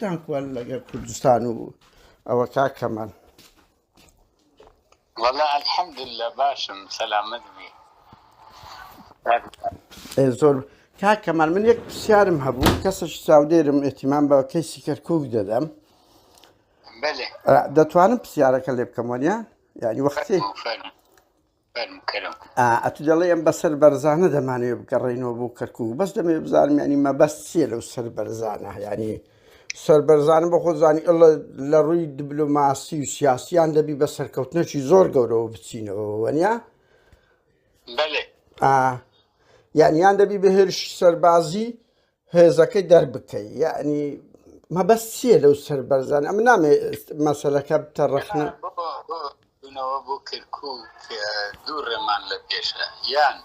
تان کوە لەگەر کوردستان و ئەوە کاک کەمال؟ وەڵا الحمدللە باشم سەلامەت بی. ئێ زۆر کاک کەمال من یەک پرسیارم هەبوو کەسێکی چاودێرم ئێتیمان بە کەیسی کەرکوک دەدەم بەلێ دەتوانم پرسیارەکە لێ بکەم وەنیە یعنی وەختی فەرموو فەرموو فەرموو کەرم. ئەتو دەڵێ ئەم بەسەر بەرزانە دەمانەوێت بگەڕێینەوە بۆ کەرکوک بەس دەمەوێت بزانم یعنی مەبەست چییە لەو سەر بەرزانە یعنی سەر بەرزانە بۆ خۆ زانی ئەڵە لە ڕووی دیبلۆماسی و سیاسیان دەبی بە سەرکەوتنێکی زۆر گەورەوە بچینەوە وەنیا بەلێ یعنی یان دەبی بە هێرشی سەربازی هێزەکەی دەربکەی یعنی مەبەست چییە لەو سەر بەرزان ئەمە نامێ مەسەلەکە بتە ڕەخنە بوونەوە بۆ کەرکوک دوو ڕێمان لە پێشە یان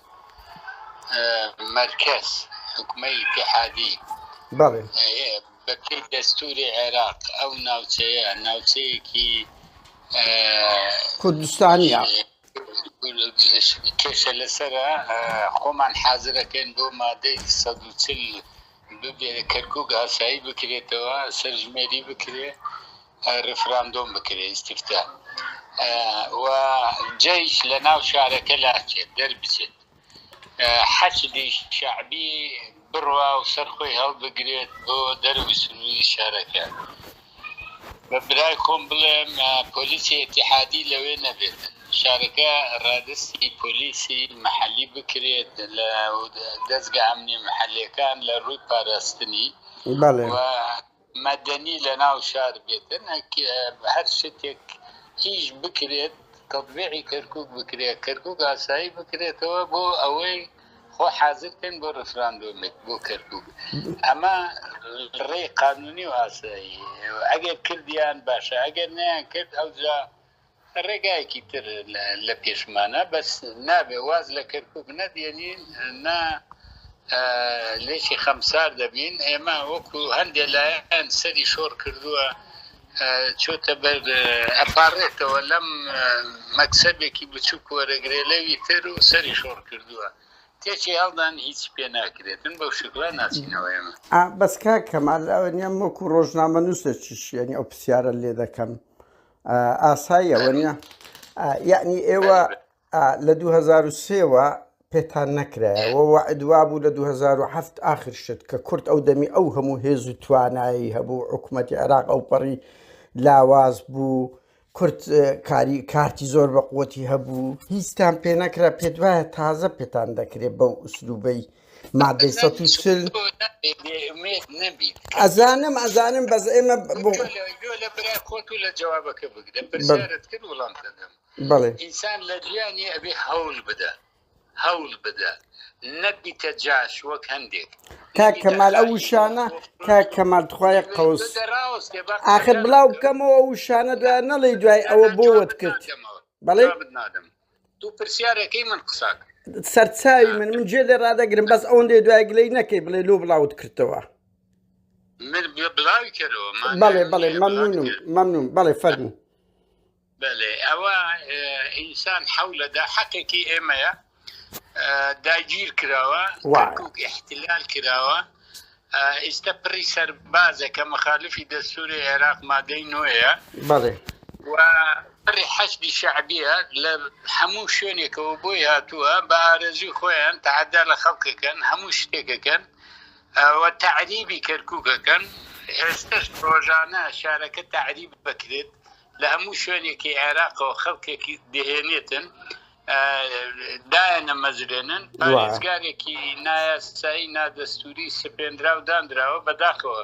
مەرکەز حکومەی ئیتیحادی بەڵێ بەپێی دەستوری عێراق ئەو ناوچەیە ناوچەیەکی کوردستانیە کێشە لەسرە خۆمان حازرەکەین بۆ مادەی 140 ببێ کەرکک ئاسایی بکرێتەوە سەرژمێری بکرێ ڕفراندۆم بکرێ ئیستیفتا و جەیش لە ناو شارەکە لاچێت دەربچێت حەشدی شەعبی بڕوا و سەر خۆی هەڵبگرێت بۆ دەرەوەی سنووری شارەکە. بە برای خۆم بڵێم پۆلیسی ئیتیحادی لەوێ نەبێتن. شارەکە ڕادەستی پۆلیسی مەحەلی بکرێت لە دەزگا ئەمنیە مەحەلیەکان لە ڕووی پاراستنی بەڵێ. و مەدەنی لە ناو شار بێتن هەر شتێک ئیش بکرێت تەتبیعی کەرکوک بکرێت کەرکوک ئاسایی بکرێتەوە بۆ ئەوەی خۆ حازر کەین بۆ ڕفراندۆمێک بۆ کەرکوک ئەمە ڕێی قانونی و ئاسایی ئەگەر کردیان باشە ئەگەر نیان کرد ئەوجا ڕێگایەکی تر لە پێشمانە بەس نابێ واز لە کەرکوک نەدێنین نا لێکی خەمسار دەبین ئێمە وەکو هەندێ لایەن سەری شۆڕ کردووە چۆتە بەر ئەپارڕێتەوە لەم مەکسەبێکی بچووک وەرەگرێ لەوی تر و سەری شۆڕ کردووە تێکی هەڵدان هیچ پێ ناکرێتن بەو شکڵە ناچینەوە ئێمە. بەس کاک کەمال ئەوە وەکو ڕۆژنامەنووسێکیش یعنی ئەو پرسیارە لێ دەکەم ئاساییە وەنیە یعنی ئێوە لە 2023ەوە پێتان نەکرایەوە وعد وابوو لە 2007 آخر شت کە کورد ئەو دەمی ئەو هەموو هێز و توانایی هەبوو حکوومەتی عێراق ئەو پەڕی لاواز بوو کورد کاری کارتی زۆر بە قوتی هەبوو هیچتان پێ نەکرا پێت وایە تازە پێتان دەکرێت بەو ئوسلوبەی مادەی 140 ئەزانم ئەزانم بەس ئێمە بۆ لە برای خۆت و لە جوابەکە بگرە پرسیارت کرد وڵام دەدەم بەڵێ ئینسان لە ژیانی ئەبێ هەوڵ بدە هەوڵ بدە نەبیتە جاش وەک هەندێک کاک کەمال ئەو وشانە کاک کەمال تخوایە قەوس ئاخر بڵاو بکەمەوە ئەو وشانە دوای نەڵێ دوای ئەوە بۆ وت کرد بەڵێ نادەم تو پرسیارەکەی من قساک سەرچاوی من من جێ لێ ڕادەگرم بەس ئەوەندەی دوای گلەی نەکەی بڵێ لۆ بڵاوت کردەوە من بڵاوی کەرەوە بەڵێ بەڵێ مەمنونم مەمنون بەڵێ فەرموو بەلێ ئەوە ئینسان حەولەدا حەقێکی ئێمەیە داگیر کراوە کەرکوک احتلال کراوە ئیستا پڕی سەربازە کە مخالفی دەستوری عێراق مادەی نوێیە بەڵێ و پڕی حەشدی شەعبیە لە هەموو شوێنێکەوە بۆی هاتووە بە ئارەزوی خۆیان تەعەدا لە خەڵکەکەن هەموو شتێکەکەن و تەعریبی کەرکوکەکەن ئێستش ڕۆژانە شارەکە تەعریب بکرێت لە هەموو شوێنێکی عێراقەوە خەڵکێکی دەهێنێتن دایانە مەزرێنن پارێزگارێکی نایاسایی نادەستوری سپێنراو دانراوە بەداخەوە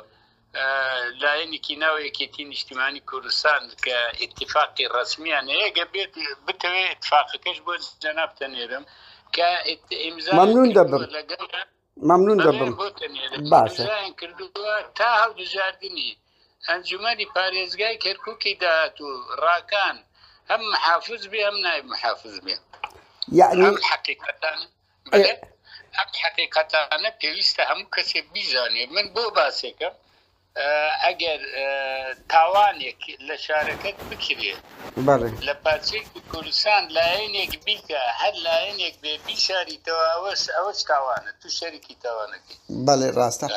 لایەنێکی ناو یەکێتی نیشتیمانی کوردستان کە ئیتفاقی ڕسمیان هەیە گە بێت بتەوێت اتفاقەکەش بۆ جەناب تەنێرم کە ئیمزا مەمنون دەبم لەگەڵ مەمنون دەبم باشە کردووە تا هەڵبژاردنی ئەنجومەنی پارێزگای کەرکوکی داهاتوو ڕاکان هەم محافز بێ هەم نایب محافز بێ یعنی ئەم حەقیقەتانە بەڵێ ئەم حەقیقەتانە پێویستە هەموو کەسێک بیزانێ من بۆ باسێکم ئەگەر تاوانێک لە شارەکەت بکرێت لە پارچەیەکی کوردستان لایەنێک بیکە هەر لایەنێک بێ بیشاریتەوە ئەوەش ئەوەش تاوانە تو شەریکی تاوانەکەی بەڵێ ڕاستە.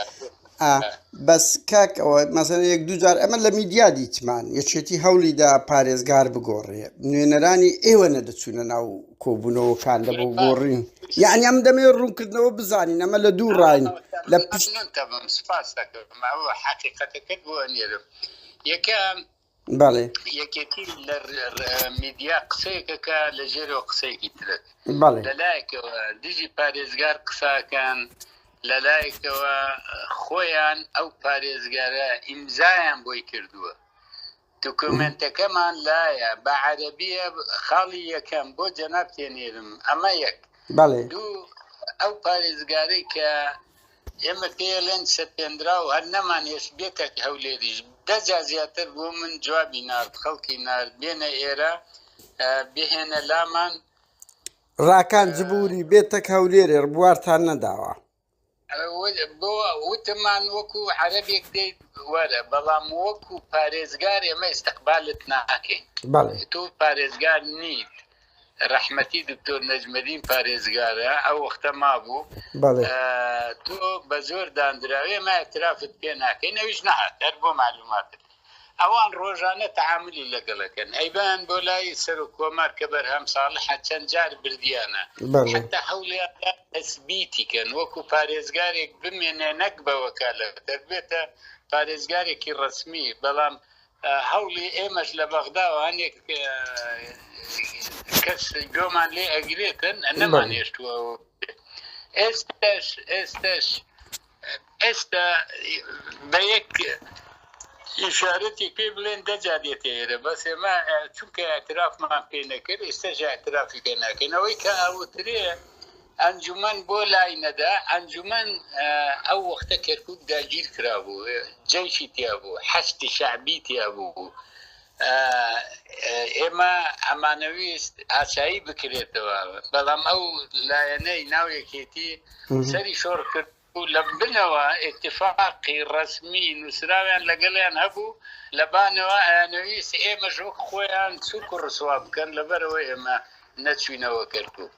بەس کاک ئەوە مەسەن یەک دوو جار ئەمە لە میدیا دیتمان یەکێتی هەوڵی دا پارێزگار بگۆڕێ نوێنەرانی ئێوە نەدەچوونە ناو کۆبوونەوەکان لە بۆ گۆڕین یعنی ئەم دەمێ ڕوونکردنەوە بزانین ئەمە لە دوو ڕاین لە پشت سپاس دەکەم ئەوە حەقیقەتەکەت بۆ ئەنێرم یەکەم بەڵێ. یەکێتی لە میدیا قسەیەکەکە لە ژێرەوە قسەیەکی ترت بەڵێ. لەلایەکەوە دژی پارێزگار قساکەن لەلایەکەوە خۆیان ئەو پارێزگارە ئیمزایان بۆی کردووە دکومنتەکەمان لایە بە عەرەبیە خاڵی یەکەم بۆ جەناب تێنێرم ئەمە یەک بەڵێ. دوو ئەو پارێزگارەی کە ئێمە پێیەڵێن سەپێنراو هەر نەمانهێشت بێتە هەولێریش دە جار زیاتر بۆ من جوابی نارد خەڵکی نارد بێنە ئێرە بهێنە لامان. ڕاکان جبوری بێتەک هەولێرێ ڕبوارتان نەداوە. بۆ وتمان وەکو عەرەبێک دێیت وەرە بەڵام وەکو پارێزگار ئێمە ئیستقبالت ناکەین بەڵێ. تۆ پارێزگار نیت ڕەحمەتی دکتۆر نەجمەدین پارێزگارە ئەو وەختە مابوو تۆ بە زۆر داندراوێ ما اعترافت پێ ناکەین ئەویش نەهات هەر بۆ معلوماتت ئەوان ڕۆژانە تەعاملی لەگەڵەکەن ئەیبان بۆ لای سەرۆک کۆمار کە بەرهەم ساڵحە چەند جار بردیانە حتا هەوڵیان تەسبیتی کەن وەکو پارێزگارێک بمێنێ نەک بە وەکالەت دەبێتە پارێزگارێکی ڕەسمی بەڵام هەوڵی ئێمەش لە بەغداوە هەندێک کەس گۆمان لێ ئەگرێتن نەمان هێشتووە ئێستش ئێستش ئێستا بە یەک ئیشارەتی پێ بڵێن دەجا دێتە ئێرە بەس ئێمە چونکە اعترافمان پێ نەکرد ئێستاش اعترافی پێ ناکەین ئەوەی کە ئاوترێ ئەنجومەن بۆ لای نەدا؟ ئەنجومەن ئەو وەختە کەرکوک داگیر کرابوو، جەیشی تیا بوو، حەشدی شەعبی تیا بوو، ئێمە ئەمانەویست ئاسایی بکرێتەوە، بەڵام ئەو لایەنەی ناو یەکێتی سەری شۆڕ کرد و لە بنەوە ئیتفاقی ڕەسمی نووسراویان لەگەڵیان هەبوو، لە بانەوە ئەیانەویست ئێمەش وەک خۆیان سوک و ڕسوا بکەن، لەبەرئەوە ئێمە نەچوینەوە کەرکوک.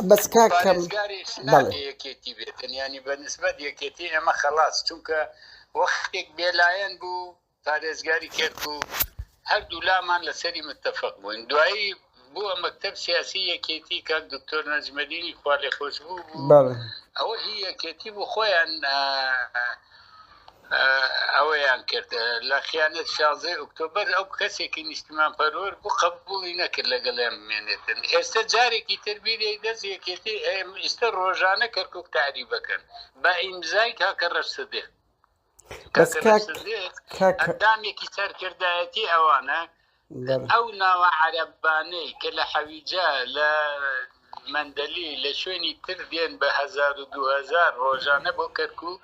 بەس کاک کەم پارێزگاریش بەڵێ. نابێ یەکێتی بێتن یانی بە نسبەت یەکێتی ئێمە خەڵاس چونکە وەختێک بێلایەن بوو پارێزگاری کەرکوک هەردوو لامان لەسەری متەفق بووین دوایی بووە مەکتەب سیاسی یەکێتی کاک دکتۆر نەجمەدینی خوالێخۆشبوو بوو بەڵێ. ئەوە هی یەکێتی بوو خۆیان ئەوەیان کرد لە خیانەت شازدەی ئۆکتۆبەر ئەو کەسێکی نیشتیمان پەروەر بوو قبوڵی نەکرد لەگەڵیان بمێنێتن ئێستا جارێکی تر بیرەی دەست یەکێتی ئێستا ڕۆژانە کەرکک تەعریبەکەن بە ئیمزای کاکە ڕەش سدیق بەس کاکە کاک ڕەش سدیق کاک ئەندامێکی سەرکردایەتی ئەوانە بەڵێ. ئەو ناوە عەرەبانەی کە لە حەویجە لە مەندەلی لە شوێنی تر دێن بە 1000 و 2000 ڕۆژانە بۆ کەرکوک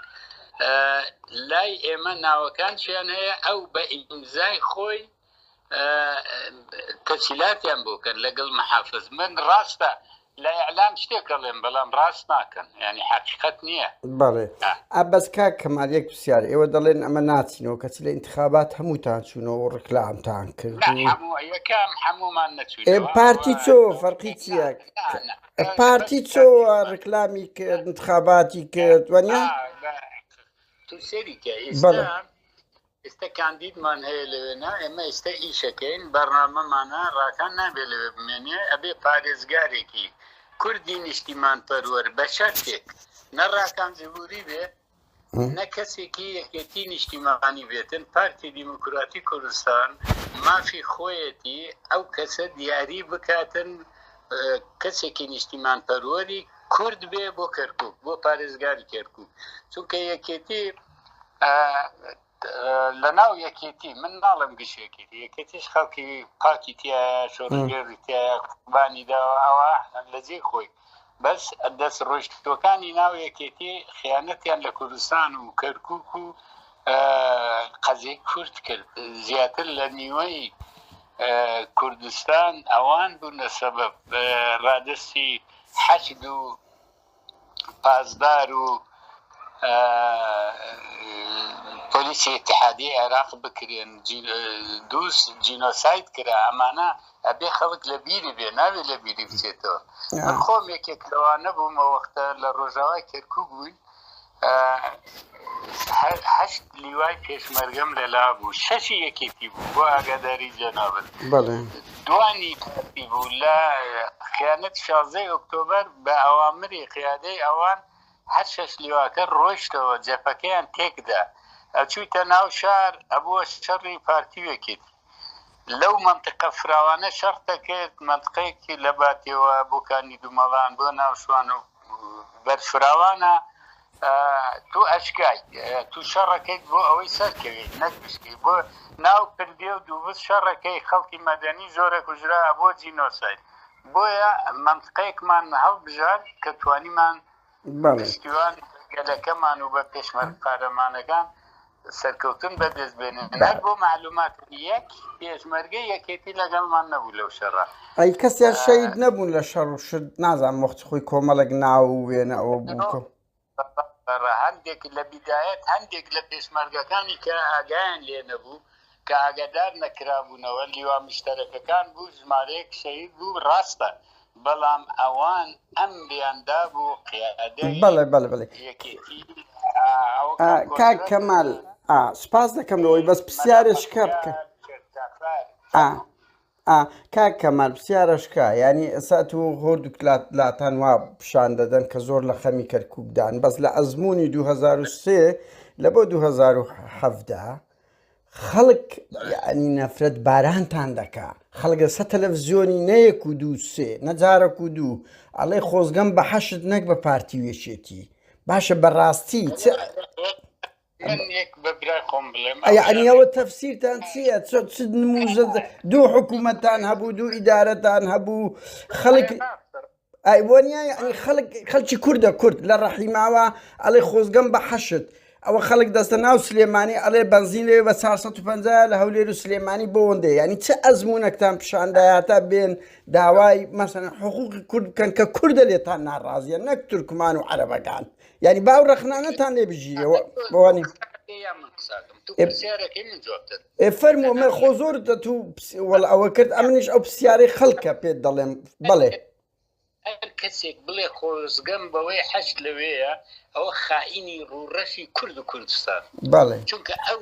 لای ئێمە ناوەکانشیان هەیە ئەو بە ئیمزای خۆی تەسیلاتیان بۆ کەن لەگەڵ محافز من ڕاستە لە ئیعلام شتێک ئەڵێم بەڵام ڕاست ناکەن یانی حەقیقەت نییە. بەڵێ ئا بەس کاک کەمال یەک پرسیار ئێوە دەڵێن ئەمە ناچینەوە کەچی لە ئینتخابات هەمووتان چوونەوە و ڕیکلامتان کرد نا و هەموو یەکەم هەموومان ئێ نەچووینەوە پارتی ئەوە چۆ فەرقی نا چییە نا نا بەس پارتی کاک چۆوە کەمال ڕیکلامی کرد انتخاباتی کرد وەنیە ئا تۆ سەیری کە ئێستا بەڵێ ئێستا کاندیدمان هەیە لەوێ نا ئێمە ئێستا ئیشەکەین بەرنامەمانە ڕاکان نابێ لەوێ بمێنێ ئەبێ پارێزگارێکی کوردی نیشتیمان پەروەر بە شەرتێک نە ڕاکان جبوری بێ نە کەسێکی یەکێتی نیشتیمانی بێتن پارتی دیموکراتی کوردستان مافی خۆیەتی ئەو کەسە دیاری بکاتن کەسێکی نیشتیمان پەروەری کورد بێ بۆ کەرکک بۆ پارێزگاری کەرکک چونکە یەکێتی لە ناو یەکێتی من ناڵم گشت یەکێتی یەکێتیش خەڵکی پاکی تایە شۆڕشگێڕی تایە قوربانی داوە ئەوە لە جێی خۆی بەس دەست ڕۆیشتوەکانی ناو یەکێتی خیانەتیان لە کوردستان و کەرکک و قەزیەی کورد کرد زیاتر لە نیوەی کوردستان ئەوان بوونە سەبەب ڕادستی حەشد و پاسدار و پۆلیسی ئیتیحادی عێراق بکرێن دووس جینۆساید کرا ئەمانە ئەبێ خەڵک لە بیری بێ ناوێ لە بیری بچێتەوە من خۆم یەکێک لەوانە بوومە وەختە لە ڕۆژاوای کەرکوک بووین. هەشت لیوای پێشمەرگەم لەلا بوو، شەشی یەکێتی بوو، بۆ ئاگاداری جەنابت. بەڵێ. دوانی پارتی بوو. لە خیانەتی شازدەی ئۆکتۆبەر بە ئەوامری قیادەی ئەوان هەر شەش لیواکە ڕۆیشتەوە جەپەکەیان تێکدا. ئەچوویتە ناو شار ئەبووە شەڕی پارتی و یەکێتی. لەو مەنتقە فراوانە شەڕ دەکرد، مەنتقەیەکی لە باتێوە بۆ کانی دومەڵان بۆ ناوشوان و بەرفراوانە تو ئەشکای تو شەڕەکەیت بۆ ئەوەی سەرکەویت نەک بشکی بۆ ناو پردێ و دووبز شەڕەکەی خەڵکی مەدەنی زۆرە کوژرا بۆ جینۆساید بۆیە مەنتقەیەکمان هەڵبژارد کە توانیمان پشتیوان گەلەکەمان و بە پێشمەرگە قارەمانەکان سەرکەوتن بەدەست بێنن. هەر بۆ مەعلومات یەک پێشمەرگەی یەکێتی لەگەڵمان نەبوو لەو شەڕە. ئەی کەسیان شەهید نەبوون لە شەڕ و شت نازانم وەختی خۆی کۆمەڵێک ناو و وێنە ئەوە بوو کە. هەندێک لە بیدایەت هەندێک لە پێشمەرگەکانی کە ئاگایان لێ نەبوو کە ئاگادار نەکرابوونەوە لیوا مشتەرەکەکان بوو ژمارەیەک شەهید بوو ڕاستە بەڵام ئەوان ئەمریان دابوو قیادەی بەڵێ بەڵێ بەڵێ یەکێتی کاک کەمال سپاس دەکەم لەوەی بەس پرسیارێک بکە کاک کەمال پرسیارەشکە ینی ئێستا تو هۆردوو لاتان وا پیشان دەدەن کە زۆر لە خەمی کەرککدان بەس لە ئەزمموی 2023 لە بۆ 2017 خەڵک یعنی نەفرەت بارانتان دەکا خەڵک لەسەر تەلەفزیۆنی نە یەک و دوو سێ نە جارەک و دوو ئەڵێ خۆزگەم بە حەشد نەک بە پارتی و یەکێتی باشە بەڕاستی چ من یەک بە برای خۆم بڵێم یعنی ئەوە تەفسیرتان چییە چ چ نموزە دوو حکوومەتتان هەبوو دوو ئیدارەتان هەبوو خەڵک ئای وەنیە یعنی خەڵک خەڵکی کوردە کورد لە ڕەحیماوە ئەڵێ خۆزگەم بە حەشد ئەوە خەڵک دەستە ناو سلێمانی ئەڵێ بەنزین لەوێ بە 450 لە هەولێر و سلێمانی بۆ وەندێ یعنی چ ئەزمونەکتان پیشاندایە تا بێن داوای مەسەن حقوقی کورد بکەن کە کوردە لێتان ناڕازیە نەک تورکمان و عەرەبەکان یعنی باو ڕەخنانەتان لێ بگیرەوە بۆوانی فەرموو ئەمە خۆ زۆر دەتو وەڵ ئەوە کرد ئەمنیش ئەو پرسیارەی خەڵکە پێت دەڵێم بەڵێ. هەر کەسێک بڵێ خۆزگەم بەوەی حەشد لەوێیە ئەوە خائینی ڕووڕەشی کورد و کوردستان. بەڵێ. چونکە ئەو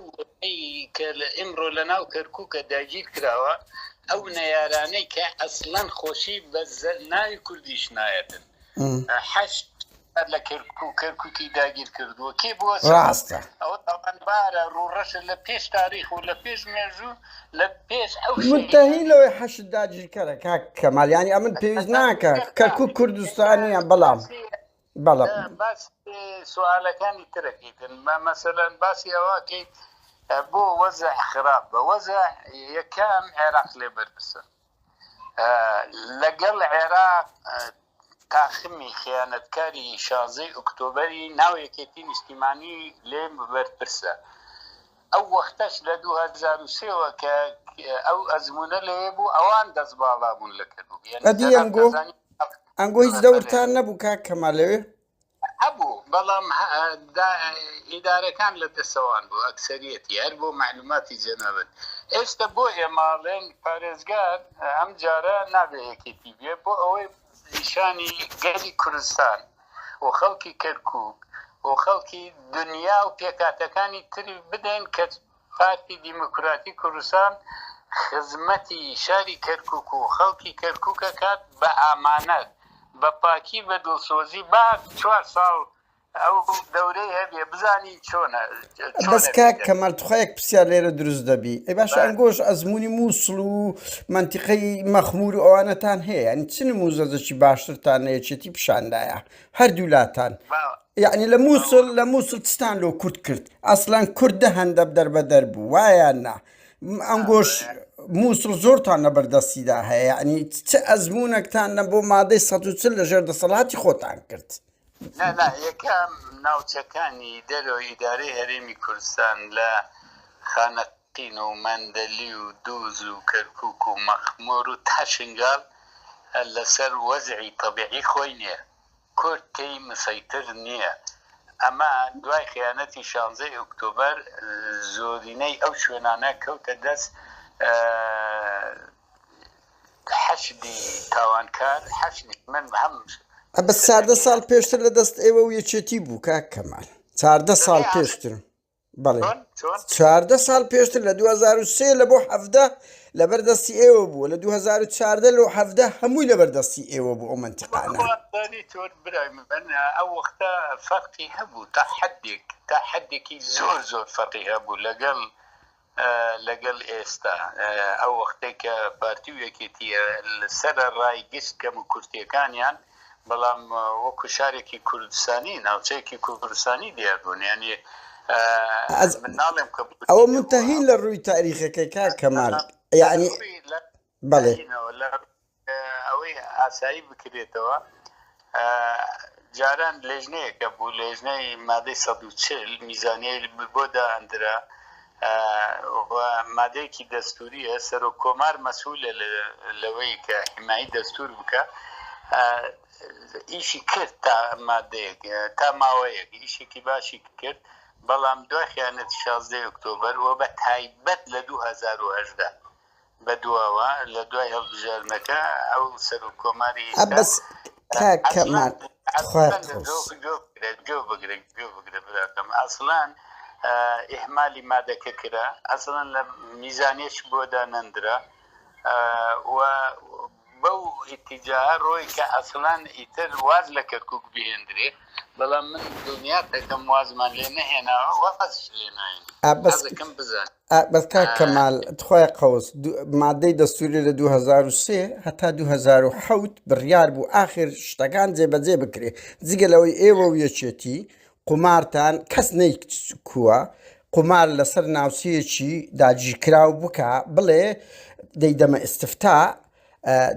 کە لە ئیمڕۆ لە ناو کەرکووکە داگیر کراوە ئەو نەیارانەی کە ئەسڵەن خۆشی بە ناوی کوردیش نایەتن حەشد لە کەرکوک کەرکوکی داگیر کردووە کێ بووە ڕاستە ئەوە تاوانبارە ڕووڕەشە لە پێش تاریخ و لە پێش مێژوو لە پێش ئەو منتەهی لەوەی حەشد داگیرکەرە کاک کەمال یانی ئەمن پێویست ناکە کەرکوک کوردستانیە بەڵام بەڵام باس سوالەکانی ترەکەیتن مەسەلەن باسی ئەوە کەیت بۆ وەزع خراپ بە وەزع یەکەم عێراق لێ بەرپرسە لەگەڵ عێراق تاخمی خیانەتکاری شازدەی ئۆکتۆبەری ناو یەکێتی نیشتیمانی لێ بەرپرسە. ئەو وەختەش لە 2003 وە کە ئەو ئەزموونە لەوێ بوو ئەوان دەست باڵا بوون لە کەرکوک. یعنی ئەدی جەناب ئەنگۆ دەزانی ئەنگۆ هیچ دەورتان نەبوو کاک کەمال لەوێ؟ هەبوو بەڵام ئیدارەکان لە دەسەوان بوو ئەکسەریەتی هەر بۆ مەعلوماتی جەنابت ئێستا بۆ ئێمە ئەڵێن پارێزگار ئەم جارە نابێ یەکێتی بێ بۆ ئەوەی نیشانی گەلی کوردستان و خەڵکی کەرکوک و خەڵکی دنیا و پێکهاتەکانی تری بدەین کە پارتی دیموکراتی کوردستان خزمەتی شاری کەرکوک و خەڵکی کەرکوک ئەکات بە ئامانەت بە پاکی بە دڵسۆزی با چوار ساڵ ئەو دەورەی هەبێ بزانین چۆنە بەس کاک کەمال تخوا یەک پرسیار لێرە دروست دەبی ئەی باشە ئەنگۆش ئەزمموی مووسڵ و منتیقەی مەخمور و ئەوانەتان هەیە ینی چ نموزەجەکی باشترتان لە یەکێتی پیشاندایە هەردوو لاتان یعنی لە مووسڵ لە مووسڵ چتان لۆ کورد کرد ئەسلەن کورد دە هەندە دەربەدەر بوو وایان نا ئەنگۆش مووسڵ زۆرتان لە بەردەستیدا هەیە یعنی چ ئەزمونەکتان لە بۆ مادەی 140 لەژێر دەسەڵاتی خۆتان کرد نا نا یەکەم ناوچەکانی دەرەوەی ئیدارەی هەرێمی کوردستان لە خانەقین و مەندەلی و دوز و کەرکوک و مەخمور و تا شنگال لەسەر وەزعی تەبیعی خۆی نیە کورد تێی مسەیتر نیە ئەمە دوای خیانەتی شانزەی ئۆکتۆبەر زۆرینەی ئەو شوێنانە کەوتە دەست حەشدی تاوانکار حەشدی من هەم بەس 14 ساڵ پێشتر لە دەست ئێوە و یەکێتی بوو کاک کەمال. 14 ساڵ پێشتر بەڵێ 14 ساڵ پێشتر لە 2003 لە بۆ 17 لەبەر دەستی ئێوە بووە لە 2014 لۆ 17 هەمووی لەبەر دەستی ئێوە بوو ئەو منتیقانە. برای من ئەو وەختە فەرقی هەبوو تا حدێک تا حدێکی زۆر زۆر فەرقی هەبوو لەگەڵ لەگەڵ ئێستا ئەو وەختەی کە پارتی و یەکێتی سەرەڕای گشت کەم و کورتیەکانیان بەڵام وەکو شارێکی کوردستانی ناوچەیەکی کوردستانی دیار بوون یعنی من ناڵێم کە ئەوە منتەهین لە ڕووی تاریخەکەی کاک کەمال یعنی بەڵێ ئەوەی ئاسایی بکرێتەوە جاران لێژنەیەک هەبوو لێژنەی مادەی 140 میزانیەی بۆ دائەندرا و مادەیەکی دەستوریە سەرۆک کۆمار مەسئولە لەوەی کە حمایی دەستور بکە ئیشی کرد تا مادەیەک تا ماوەیەک ئیشێکی باشی کرد بەڵام دوای خیانەتی 16 ئۆکتۆبەر و بە تایبەت لە 2018 بەدواوە لە دوای هەڵبژاردنەکە ئەو سەرۆک کۆماری ئێستا بەس کاک کەمال خوای قوس. گوێ بگرە گوێ بگرە براکەم ئەسڵەن ئیهمالی مادەکە کرا ئەسڵەن لە میزانیەش بۆ دانەندرا و بەو ئیتیجاهە ڕۆی کە ئەسڵەن ئیتر واز لە کەرکوک بهێندرێ بەڵام من دڵنیات دەکەم وازمان لێ نەهێناوە وازیش لێ ناهێنین بەس حەزەکەم بزانی. بەس کاک کەمال تخوای قەوس مادەی دەستوری لە 2003 هەتا 2007 بڕیار بوو ئاخر شتەکان جێبەجێ بکرێ جگە لەوەی ئێوە و یەکێتی قومارتان کەس نەیکووە قومار لەسەر ناوچەیەکی داگیرکراو بکا بڵێ دەیدەمە ئیستفتا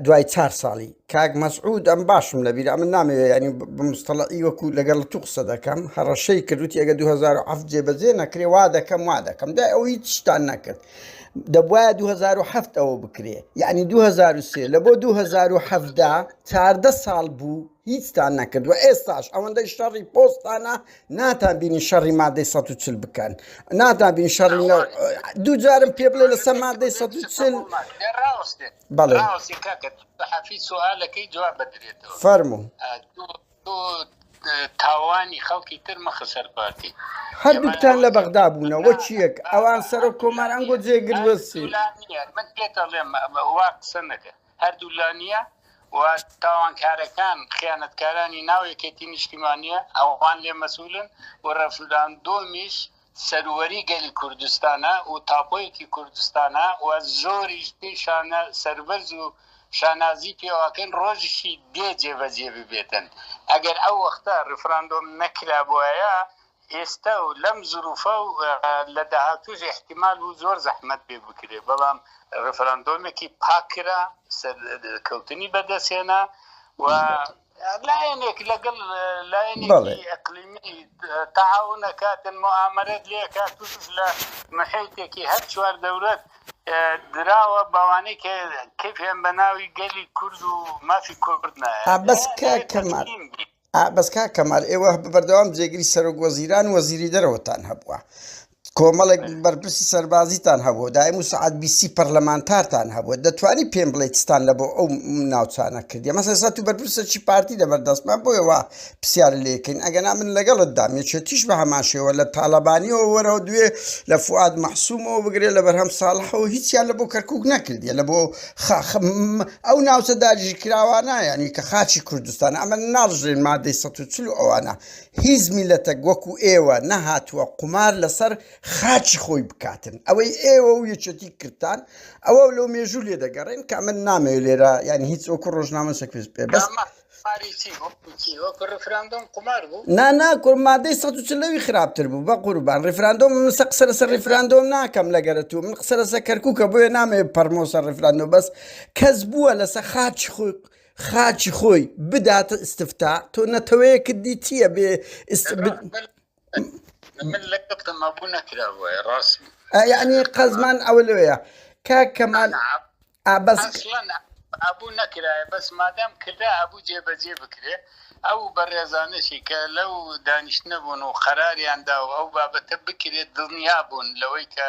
دوای چار ساڵی کاک مەسعود ئەم باشم لەبیرە ئەمن نامەوێ ینی بە مستەڵعی وەکو لەگەڵ تو قسە دەکەم هەڕەشەی کردوتی ئەگە 2007 جێبەجێ نەکرێ وا دەکەم وا دەکەم دوای ئەو هیچ شتان نەکرد دەبواە 2007 ئەوە بکرێ یعنی 2003 لە بۆ 2017 چاردە ساڵ بوو هیچتان نەکرد و ئێستاش ئەوەندەی شەڕی پۆستانە ناتان بینی شەڕی مادەی 140 بکەن ناتان بین شەڕی دوو جارم پێ بڵێ لەسەر مادەی 140 بەڵێ سوالەکەی جواب بدرێتەوە فەرموو تاوانی خەڵکی تر مەخە سەر پارتی هەردووکتان لە بەغدا بوونە وەکیەک ئەوان سەرۆک کۆمار ئەنگۆ جێگر وەسی من پێتەڵێم وا قسە نەکە هەردوولا نییە و تاوانکارەکان خیانەتکارانی ناو یەکێتی نیشتیمانیە ئەوان لێ مەسولن و ڕەفراندۆمیش سەروەری گەلی کوردستانە و تاپۆیەکی کوردستانە و زۆریش پێی شانە سەربەرز و شانازی پێوەکەن ڕۆژیشی دێ جێبەجێ ببێتن ئەگەر ئەو وەختە ڕیفراندۆم نەکرابوایە ئێستا و لەم زروفە و لە داهاتووش ئیحتیمال بوو زۆر زەحمەت بێ بکرێ، بەڵام ڕێفراندۆمێکی پاک کرا، سەرکەوتنی بەدەستهێنا و لایەنێک لەگەڵ لایەنێکی ئەقلیمی تەعاون ئەکاتن، موئامەرەت لێ ئەکات، توش لە محیتێکی هەر چوار دەورەت دراوە بەوانەی کە کەیفیان بە ناوی گەلی کورد و مافی کورد نایە. بەس کاک کەمال ئا بەس کاک کەمال ئێوە بەردەوام جێگری سەرۆک وەزیران و وەزیری دەرەوەتان هەبووە کۆمەڵێک بەرپرسی سەربازیتان هەبوو دایم و سەعات بیسی پەرلەمانتارتان هەبووە دەتوانی پێم بڵێ چتان لە بۆ ئەو ناوچانە کردی مەسە سا تو بەرپرسەکی پارتی لەبەر دەستمان بۆیە وا پرسیار لێکەین ئەگەنا من لەگەڵت دام یەکێتیش بە هەمان شێوە لە تاالبانیەوە وەرەوە دوێ لە فواد مەحسومەوە بگرێ لە بەرهەم ساڵحەوە هیچیان لە بۆ کەرکک نەکردیە لە بۆ ئەو ناوچە داگیرکراوانە یانی کە خاکی کوردستانە ئەمە ناڕژێن مادەی 140 و ئەوانە هیچ میلەتەک وەکو ئێوە نەهاتووە قومار لەسەر خاکی خۆی بکاتن ئەوەی ئێوە و یەکێتی کردتان ئەوە لەو مێژوو لێ دەگەڕێن کە من نامەوێت لێرە یانی هیچ وەکو ڕۆژنامە سەکوێت پێ بەس قوماری چی وەکو چی وەکو ڕیفراندۆم قومار بوو؟ نا نا کور مادەی 140 لەوی خراپتر بوو بە قوربان ڕیفراندۆم من سە قسە لەسەر ڕیفراندۆم ناکەم لەگەرە تو من قسە لەسەر کەرکوکە بۆیە نامەوێ پەڕمەوە سەر ڕیفراندۆم بەس کەس بووە لەسەر خاکی خۆی خاکی خۆی بداتە ئیستفتا تۆ نەتەوەیەکت دیتییە بێ ئیست من لەگەڵتم ئەبوو نەکرابووایە ڕاست یعنی قەزمان ئەوە لەوەیە کاک کەمال ئا بەس. ئەسڵەن ئەبوو نەکرایە بەس مادام کرا ئەبوو جێبەجێ بکرێ ئەو بەڕێزانەشی کە لەو دانیشتنە بوون و قەراریان دا و ئەو بابەتە بکرێت دڵنیا بوون لەوەی کە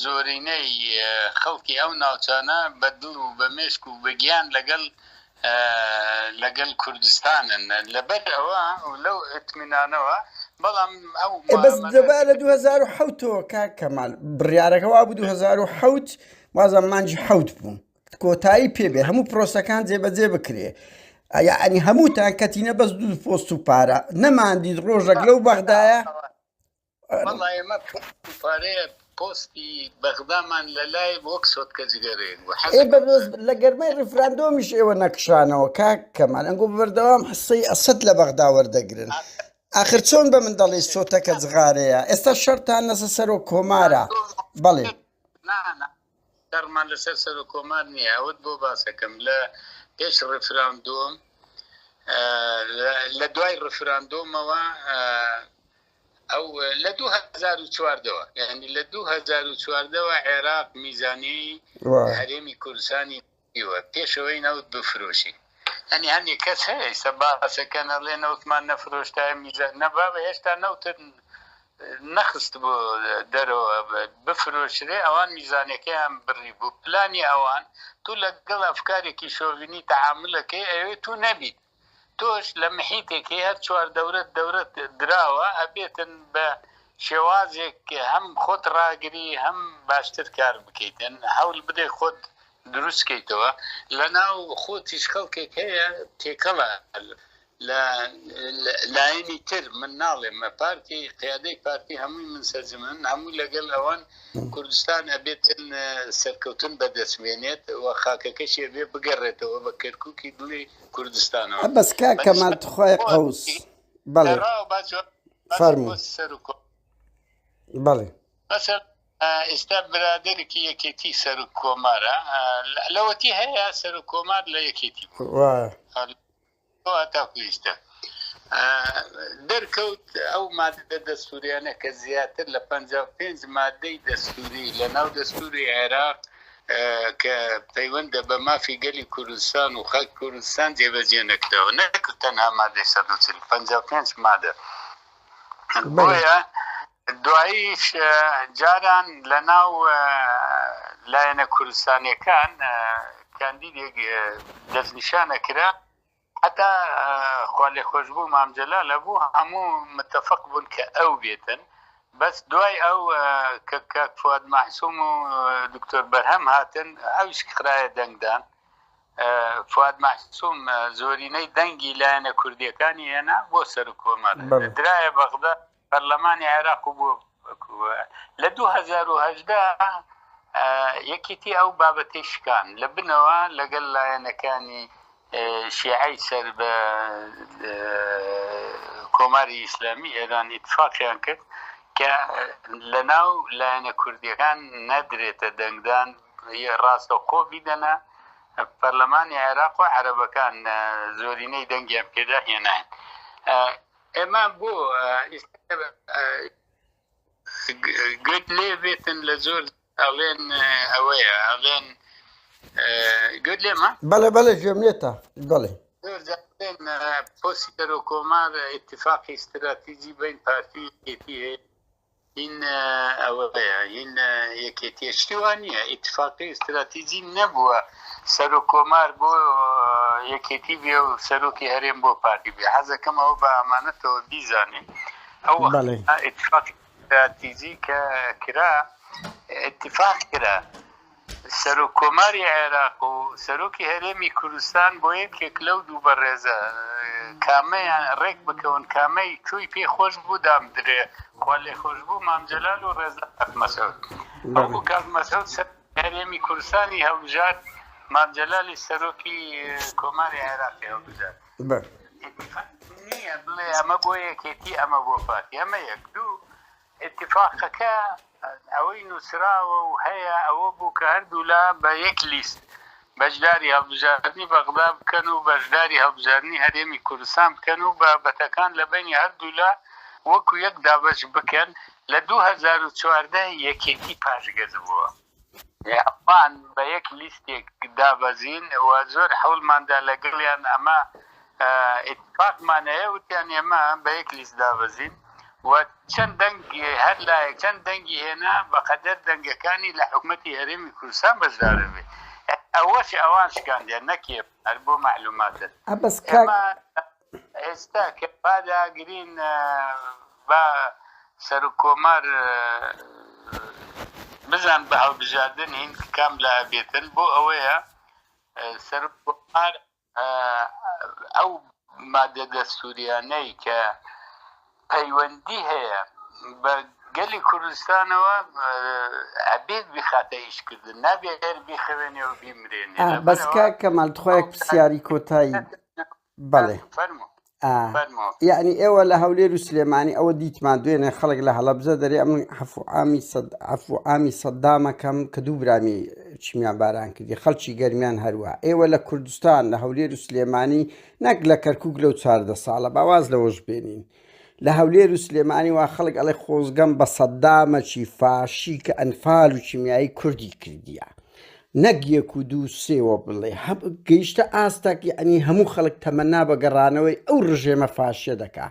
زۆرینەی خەڵکی ئەو ناوچانە بە دڵ و بە مێشک و بە گیان لەگەڵ لەگەڵ کوردستانن لەبەر ئەوە و لەو ئیتمینانەوە. بەڵام ئەو ئێ بەس معامەلە دەبا لە 2007 ەوە کاک کەمال بڕیارەکە وابوو 2007 وازم مانگی حەوت بوو کۆتایی پێ بێ هەموو پرۆسەکان جێبەجێ بکرێ یعنی هەمووتان کەتینە بەس دوو پۆست و پارە نەماندیت ڕۆژێک لەو بەغدایە وەڵا ئێمە پارەیە پۆستی بەغدامان لە لای وەک سۆتکە جگەرەیەک بوو ئێ بەس لە گەرمای ڕیفراندۆمیش ئێوە نەکشانەوە کاک کەمال ئەنگۆ بەردەوام حسەی ئەسەد لە بەغدا وەردەگرن ئاخر چۆن بە من دەڵێی سۆتەکە جغارەیە ئێستا شەرتان لەسە سەرۆک کۆمارە بەڵێ. نا نا شەڕمان لەسەر سەرۆک کۆمار نییە ئەوەت بۆ باسەکەم لە پێش ڕیفراندۆم لە دوای ڕیفراندۆمەوە ئەو لە 2014 ەوە یعنی لە 2014 ەوە عێراق میزانیەی هەرێمی کوردستانی دیوە پێش ئەوەی نەوت بفرۆشی یانی هەندێک کەس هەیە ئیستا باسەکەن ئەڵێ نەوتمان نەفرۆشتایە میزان نە بابە هێشتا نەوتت نەخست بۆ دەرەوە بفرۆشرێ ئەوان میزانەکەیان بڕی بوو پلانی ئەوان تو لەگەڵ ئەفکارێکی شۆڤینی تەعاملەکەی ئەوێ تو نەبیت تۆش لە محیتێکی هەر چواردەورەت دەورەت دراوە ئەبێتن بە شێوازێک هەم خۆت ڕاگری هەم باشتر کار بکەیتن هەول بدەی خۆت دروست کەیتەوە لەناو خۆتیش خەڵکێک هەیە تێکەڵە لە لایەنی تر من ناڵێم پارتی قیادەی پارتی هەمووی من سەرجمن هەمووی لەگەڵ ئەوان کوردستان ئەبێتن سەرکەوتن بەدەست بێنێت و خاکەکەشی ئەبێ بگەڕێتەوە بە کەرکوکی دڵی کوردستانەوە. بەس کاک کەمال تخوای قەوس بەڵێ فەرموو بەڵێ. مەسەل ئێستا برادەرێکی یەکێتی سەرۆک کۆمارە لەوەتی هەیە سەرۆک کۆمار لە یەکێتی بوو. بۆ هەتاکو ئیستا دەرکەوت ئەو ماددە دەستوریانە کە زیاتر لە 55 مادەی دەستوری لە ناو دەستوری عێراق کە پەیوەندە بە مافی گەلی کوردستان و خاک کوردستان جێبەجێ نەکراوە نەک تەنها مادەی 140 55 مادە بۆیە دواییش جاران لە ناو لایەنە کوردستانیەکان کاندیدێک دەستنیشانە کرا حتا خوالێخۆشبوو مام جەلال هەبوو هەموو متفق بوون کە ئەو بێتن بەس دوای ئەو کە کاک فواد مەعسوم و دکتۆر بەرهەم هاتن ئەویش خرایە دەنگدان فواد مەعسوم زۆرینەی دەنگی لایەنە کوردیەکانی هێنا بۆ سەرۆک کۆمار درایە بەغدا پەرلەمانی عێراق و بۆ لە 2010 یەکێتی ئەو بابەتەی شکان لە بنەوە لەگەڵ لایەنەکانی شیعەی سەر بە کۆماری ئیسلامی ئێران ئیتفاقیان کرد کە لە ناو لایەنە کوردیەکان نەدرێتە دەنگدان ڕاستەوخۆ بیدەنە پەرلەمانی عێراق و عەرەبەکان زۆرینەی دەنگیان پێدا هێناین. ئێمە بۆ گوێت لێ بێتن لە زۆر ئەڵێن ئەوەیە ئەڵێن گوێت لێمە؟ بەڵێ بەڵێ گوێم لێتە بەڵێ. زۆر جار ئەڵێن پۆستی سەرۆک کۆمار ئیتفاقی ستراتیجی بین پارتی و یەکێتی هەیە هین ئەوەیە هین یەکێتیە شتی وا نییە ئیتفاقی ئیستراتیجی نەبووە سەرۆک کۆمار بۆ یەکێتی بێ و سەرۆکی هەرێم بۆ پارتی بێ حەزەکەم ئەوە بە ئامانەتەوە بیزانێ ئەو ئیتفاقی ئیستراتیجی کە کرا ئیتفاق کرا سەرۆک کۆماری عێراق و سەرۆکی هەرێمی کوردستان بۆ یەکێک لەو دوو بەڕێزە کامەیان ڕێک بکەون کامەی کوی پێ خۆش بوو دامدرێ خوا لێ خۆش بوو مام جەلال و ڕێزدار کاک مەسعود ئەو بوو کاک مەسعود سەرۆکی هەرێمی کوردستانی هەڵبژارد مام جەلالی سەرۆکی کۆماری عێراقی هەڵبژارد ئیتفاق نییە بڵێ ئەمە بۆ یەکێتی ئەمە بۆ پارتی ئەمە یەک دوو ئیتیفاقەکە ئەوەی نووسراوە و هەیە ئەوە بوو کە هەردوولا بە یەک لیست بەشداری هەڵبژاردنی بەغدا بکەن و بەشداری هەڵبژاردنی هەرێمی کوردستان بکەن و بابەتەکان لە بەینی هەردوولا وەکو یەک دابەش بکەن، لە 2014 یەکێتی پاشگەز بووە. ئەوان بە یەک لیستێک دابەزین و زۆر هەوڵماندا لەگەڵیان ئەمە ئیتفاقمان هەیە وتیان ئێمە بە یەک لیست دابەزین و چەند دەنگ هەر لایەک چەند دەنگی هێنا بەقەدەر دەنگەکانی لە حکومەتی هەرێمی کوردستان بەشدار بێ ئەوەش ئەوان شکاندیان نەک ئێمە هەر بۆ مەعلوماتت بەس کاک ئێمە ئێستا کە پاداگرین. با سەرۆک کۆمار بزان بە هەڵبژاردن هین کام لا بێتن بۆ ئەوەیە سەرۆک کۆمار ئەو مادە دەستوریانەی کە پەیوەندی هەیە بە گەلی کوردستانەوە ئەبێت بیخاتە ئیشکردن نابێت هەر بیخەوێنێ و بیمرێنێ بەس کاک کەمال تخوا یەک پرسیاری کۆتایی بەڵێ یعنی ئێوە لە هەولێر و سلێمانی ئەوە دیتمان دوێنێ خەڵک لە هەڵەبجە دەرێ ئەم عەفو عامی سەد عەفو عامی سەدامەکەم کە دوو برامی چیمیان باران کردی خەڵکی گەرمیان هەروە ئێوە لە کوردستان لە هەولێر و سلێمانی نەک لە کەرکک لەو چاردە ساڵە باواز لەوەش بێنین لە هەولێر و سلێمانی وا خەڵک ئەڵێ خۆزگەم بە سەدامەکی فاشی کە ئەنفال و کیمیایی کوردی کردیە نەک یەک و دوو سێوە بڵێ گەیشتە ئاستێک یعنی هەموو خەڵک تەمەنا بە گەڕانەوەی ئەو ڕژێمە فاشیە دەکا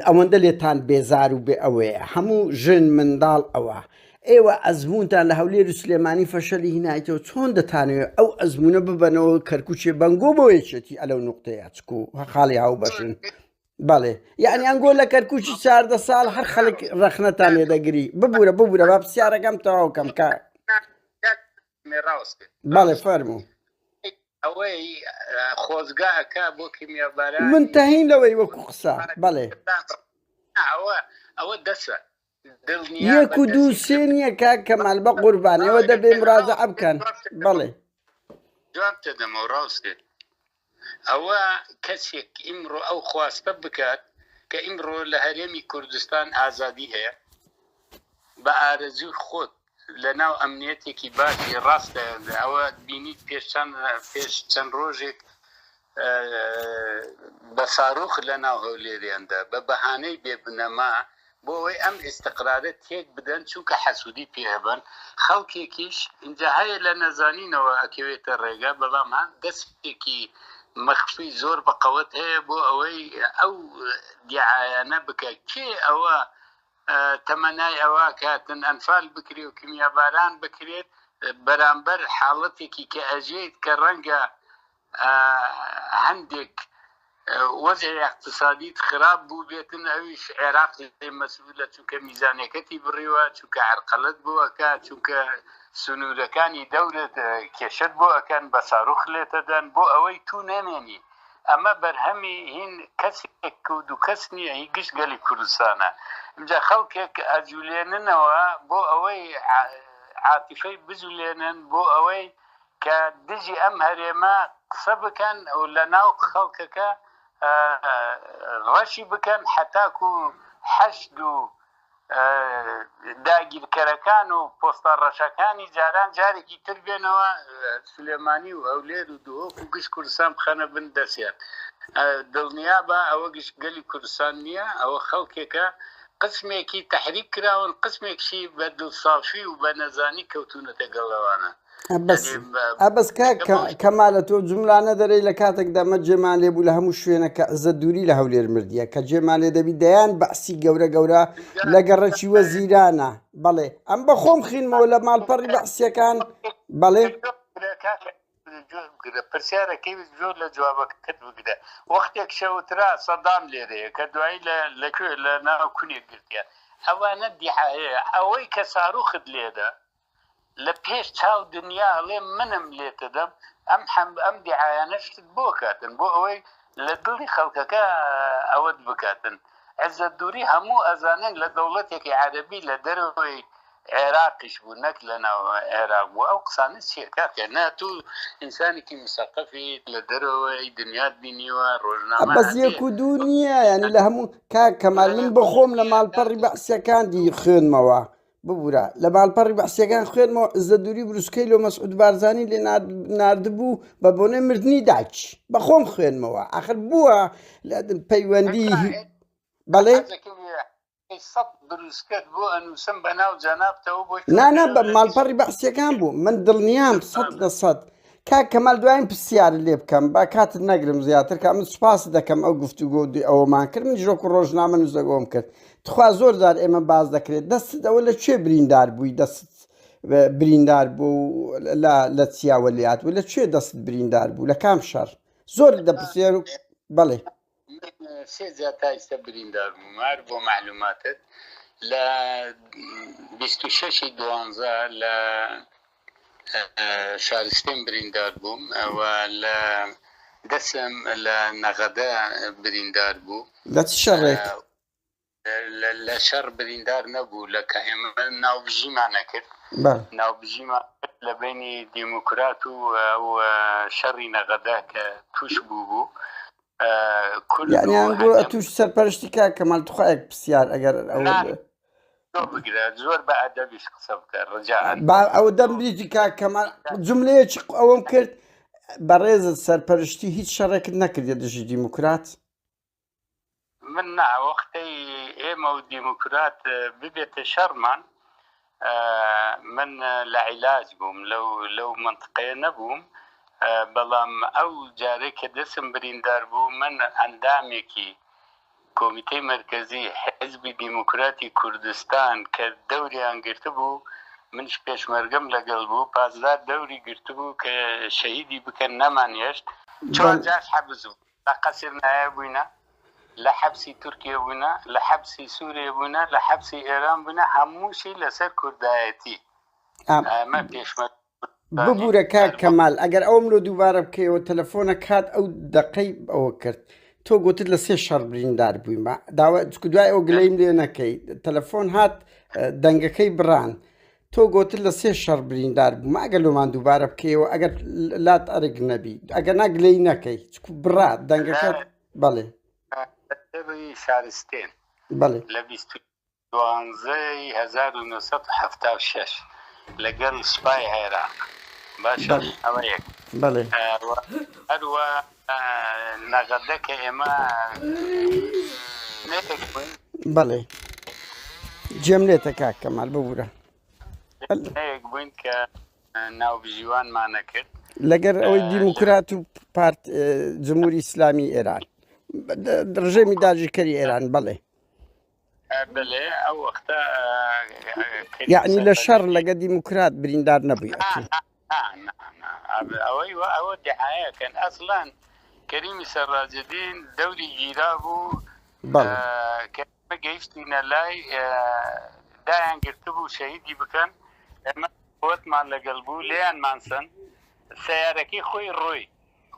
ئەوەندە لێتان بێزار و بێ ئەوەیە هەموو ژن منداڵ ئەوە ئێوە ئەزمونتان لە هەولێر و سلێمانی فەشەلی هینایتەوە چۆن دەتانەوێت ئەو ئەزمونە ببەنەوە کەرکوچێ بەنگۆ بۆ یەکێتی ئەلەو نقطەیە چکو خاڵی هاوبەشن بەڵێ یعنی ئەنگۆ لە کەرکوچی چاردە ساڵ هەر خەڵک ڕەخنەتان لێدەگری ببوورە ببوورە با پرسیارەکەم تەواو کەم کە بەڵێ فەرموو ئەوەی خۆزگا ئەکا بۆ کیمیاباران من تەهین لەوەی وەکو قسە بەڵێ ئەوە ئەوە دەسە یەک و دوو سێ نییە کاک کەمال بە قوربان ئێوە دەبێ مراجعە بکەن بەڵێ جواب دەدەمەوە ڕاستێ ئەوە کەسێک ئیمڕۆ ئەو خواستە بکات کە ئیمڕۆ لە هەرێمی کوردستان ئازادی هەیە بە ئارەزووی خۆت لە ناو ئەمنیەتێکی باشی ڕاستە ئەوە بینیت پێش چەند پێش چەند ڕۆژێک بە ساروخ لە ناو هەولێریاندا بە بەهانەی بێ بنەما بۆ ئەوەی ئەم ئیستقرارە تێک بدەن چونکە حەسوودی پێ هەبن خەڵکێکیش ئینجا هەیە لە نەزانینەوە ئەکەوێتە ڕێگا بەڵام هەن دەستێکی مەخفی زۆر بە قەوەت هەیە بۆ ئەوەی ئەو دیعایانە بکە کێ ئەوە تەمەنای ئەوە کاتن ئەنفال بکرێ و کیمیاباران بکرێت بەرامبەر حاڵەتێکی کە ئەژێت کە ڕەنگە هەندێک وەزعی ئیقتسادیت خراپ بووبێتن ئەویش عێراق لێ مەسئولە چونکە میزانەکەتی بڕیوە چونکە عەرقەلت بۆ ئەکا چونکە سنوورەکانی دەورت کێشت بۆ ئەکەن بە ساروخ لێتەدەن بۆ ئەوەی تو نەمێنی ئەمە بەرهەمی هین کەسێک و دوو کەس نییە هی گشت گەلی کوردستانە ئینجا خەڵکێک ئەجولێننەوە بۆ ئەوەی عاتیفەی بجولێنن بۆ ئەوەی کە دژی ئەم هەرێمە قسە بکەن و لە ناو خەڵکەکە ڕەشی بکەن حەتاکو حەشد و داگیرکەرەکان و پۆستە ڕەشەکانی جاران جارێکی تر بێنەوە سلێمانی و هەولێر و دهۆک و گشت کوردستان بخەنە بن دەستیان. دڵنیابە ئەوە گشت گەلی کوردستان نییە، ئەوە خەڵکێکە قسمێکی تەحریک کراون قسمێکشی بە دڵسافی و بە نەزانی کەوتوونەتە گەڵ ئەوانە. ئەبەس کاک کەمالە تۆ جملانە دەرەی لە کاتێکدا مە جێمان لێ بوو لە هەموو شوێنە کە عزە دووری لە هەولێر مردیە کە جێمان لێ دەبی دەیان بەعسی گەورە گەورە لە گەڕەکی وەزیرانە بەڵێ ئەم بە خۆم خینمەوە لە ماڵپەڕی بەعسیەکان بەڵێ پرسیارەکەی زۆر لە جوابەکەت بگرە وەختێک شەوترا سەدام لێرەیە کە دوایی لە کوێ لە ناو کونێک گرتیان ئەوانە دیعایەیە ئەوەی کە ساروخت لێدە لە پێش چاو دنیا ئەڵێ منم لێتەدەم ئەم حەم ئەم دیعایانە شتت بۆ کاتن بۆ ئەوەی لە دڵی خەڵکەکە ئەوەت بکاتن عزەت دووری هەموو ئەزانن لە دەوڵەتێکی عەرەبی لە دەرەوەی عێراقیش بوو نەک لە ناو عێراق بوو ئەو قسانە چییە کاکە نا تو ئینسانێکی مسەقەفیت لە دەرەوەی دنیات بینیوە ڕۆژنامە بەس یەک و دوو نییە ینی لە هەموو کاک کەمال من بەخۆم لە ماڵپەڕی بەعسیەکان دی خوێنمەوە ببورە لە ماڵپەڕی بەعسیەکان خوێنمەوە عزەت دووری بروسکەی لۆ مەسعود بارزانی لێ ناردبوو بە بۆنەی مردنی دایکی بە خۆم خوێنمەوە ئاخر بووە لە پەیوەندی بەڵێ نانا بە ماڵپەڕی بەعسیەکان بوو من دڵنیام 100% کاک کەمال دوایین پرسیارت لێ بکەم با کاتت نەگرم زیاتر کە من سوپاست دەکەم ئەو گفتوگۆ و ئەوەمان کرد من ژۆک و ڕۆژنامە نووسەگۆم کرد تخوا زۆر جار ئێمە باز دەکرێت دەستت ئەوە لە کوێ بریندار بووی دەست بریندار بوو لە لە چیاوە لات بوو لە کوێ دەست بریندار بوو لە کام شەڕ زۆر دەپرسێر بەڵێ. من سێ جار تا ئیستا بریندار بووم هەر بۆ مەعلوماتت لە 26 ی دوانزە لە شارستێن بریندار بووم و لە دەسم لە نەغەدە بریندار بوو. لە چ شەڕێک؟ لە شەڕ بریندار نەبوو لە کە ئێمە ناوبژیمان نەکرد ناوبژیمان لە بینی دیموکرات و ئەو شەڕی نەغەدە کە توش بوو بوو کورد یانیان گۆ توش سەرپەرشتی کاک کەمال تخوا یەک پرسیار ئەگەر ئەوە بگرە زۆر بە ئەدەبیش قسە بکە ڕجا با ئەوە دەم بریتی کاک کەمال جملەیەکی ئەوەم کرد بەڕێزت سەرپەرشتی هیچ شەڕێکت نەکردە دژی دیموکرات من نا وەختەی ئێمە و دیموکرات ببێتە شەڕمان من لە عیلاج بووم لەو لەو منطقەیە نەبووم بەڵام ئەو جارێک کە دەسم بریندار بوو من ئەندامێکی کۆمیتەی مەرکەزی حزبی دیموکراتی کوردستان کە دەوریان گرتبوو منش پێشمەرگەم لەگەڵ بوو پاسدار دەوری گرتبوو کە شەهیدی بکەن نەمانهێشت چوار جار حەبس بوو لە قەسر نایە بووینە، لە حەبسی تورکیە بووینە، لە حەبسی سوریە بووینە، لە حەبسی ئێران بووینە، هەمووشی لەسەر کوردایەتی. ئەمە پێشمەرگەی کوردستانین. ببورە کاک کەمال ئەگەر ئەوم لۆ دووبارە بکەیەوە تەلەفۆنە کات ئەو دەقەی ئەوە کرد تۆ گوتت لە سێ شەڕ بریندار بوویمە داوە چکو دوای ئەو گلەیم لێ نەکەی تەلەفۆن هات دەنگەکەی بڕان تۆ گۆتت لە سێ شەڕ بریندار بووم ئەگەر لۆمان دووبارە بکەیەوە ئەگەر لات ئەرک نەبی ئەگەر نا گلەی نەکەی چکو بڕا دەنگەکە بەڵێ شارستێن بەڵێ لە 22 1976 لەگەڵ سوپای عێراق باشە ئەوە یەک بەڵێ هەروە نەغەدە کە ئێمە نێتێک بووین بەڵێ جێم لێتە کاک کەمال ببوورە نەیەک بووین کە ناوبژیوانمانە کرد لەگەر ئەوەی دیموکرات و پارت جمهوری ئیسلامی ئێران ڕژێمی داگیرکەری ئێران بەڵێ بەلێ ئەو وەختە یعنی لە شەڕ لەگە دیموکرات بریندار نەبووی ئەوەی ئەوە دعاەکەن ئەسڵەن کەریمی سەرڕاجدین دەوری گیرا بوو کە گەیشتینە لای دایان گرتبوو شەهیدی بکەن ئێمە قوتمان لەگەڵ بوو لێیان مانسن سیارەکەی خۆی ڕۆی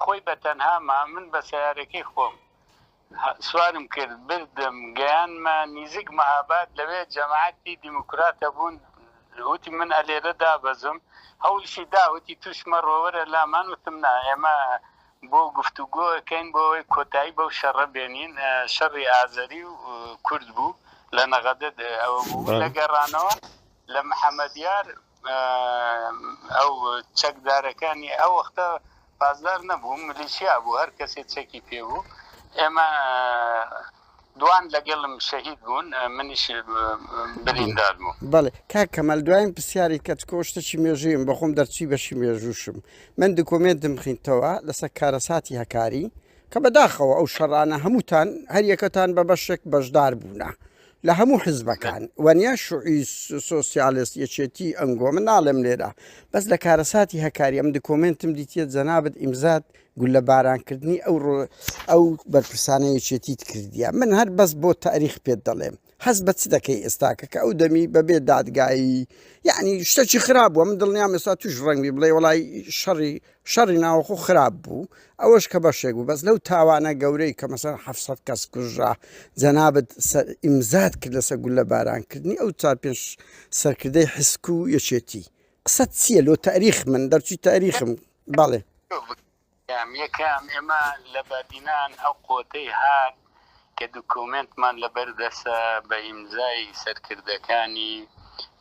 خۆی بە تەنها ما من بە سیارەکەی خۆم سوارم کرد بردم گەیانمە نیزیک مەهاباد لەوێ جەماعەتی دیموکرات هەبوون وتی من ئەلێرە دابەزم هەوڵیشی دا وتی توش مەڕۆ وەرە لامان وتم نا ئێمە بۆ گفتوگۆ ئەکەین بۆ ئەوەی کۆتایی بەو شەڕە بێنین شەڕی ئازەری و کورد بوو لە نەغەدە ئەوە بوو لە گەڕانەوە لە محەمەدیار ئەو چەکدارەکانی ئەو وەختە پاسدار نەبوو ملیشیا بوو هەر کەسێ چەکی پێ بوو ئێمە دوان لەگەڵم شەهید بوون منیش بریندار بووم. بەڵێ کاک کەمال دواین پرسیاری کە چکۆ شتەکی مێژوویم بەخۆم دەرچووی بەشی مێژووشم من دکۆمێنتم خینتەوە لەسەر کارەساتی هەکاری کە بەداخەوە ئەو شەڕانە هەمووتان هەریەکەتان بە بەشێک بەشدار بوونە لە هەموو حزبەکان وەنیە شوعی سۆسیالست یەکێتی ئەنگۆ من ناڵێم لێرە بەس لە کارەساتی هەکاری ئەم دکۆمێنتم دیتیە جەنابت ئیمزات گولە بارانکردنی ئەو ئەو بەرپرسانە یەکێتیت کردیە من هەر بەس بۆ تاریخ پێت دەڵێم هەست بە چ دەکەی ئێستاکە کە ئەو دەمی بەبێ دادگایی یعنی شتەکی خراپ بووە من دڵنیام ئێستا توش ڕەنگی بڵێ وڵی شەڕی شەڕی ناوەخۆ خراپ بوو ئەوەش کە بەشێک بوو بەس لەو تاوانە گەورەی کە مەسەن 700 کەس کوژرا جەنابت ئیمزات کرد لەسەر گولە بارانکردنی ئەو چار پێنج سەرکردەی حسک و یەکێتی قسەت چییە لۆ تاریخ من دەرچووی تاریخم بەڵێ. یەکەم ئێمە لە بادینان ئەو قۆتەی هات کە دوکۆمێنتمان لەبەر دەسە بە ئیمزای سەرکردەکانی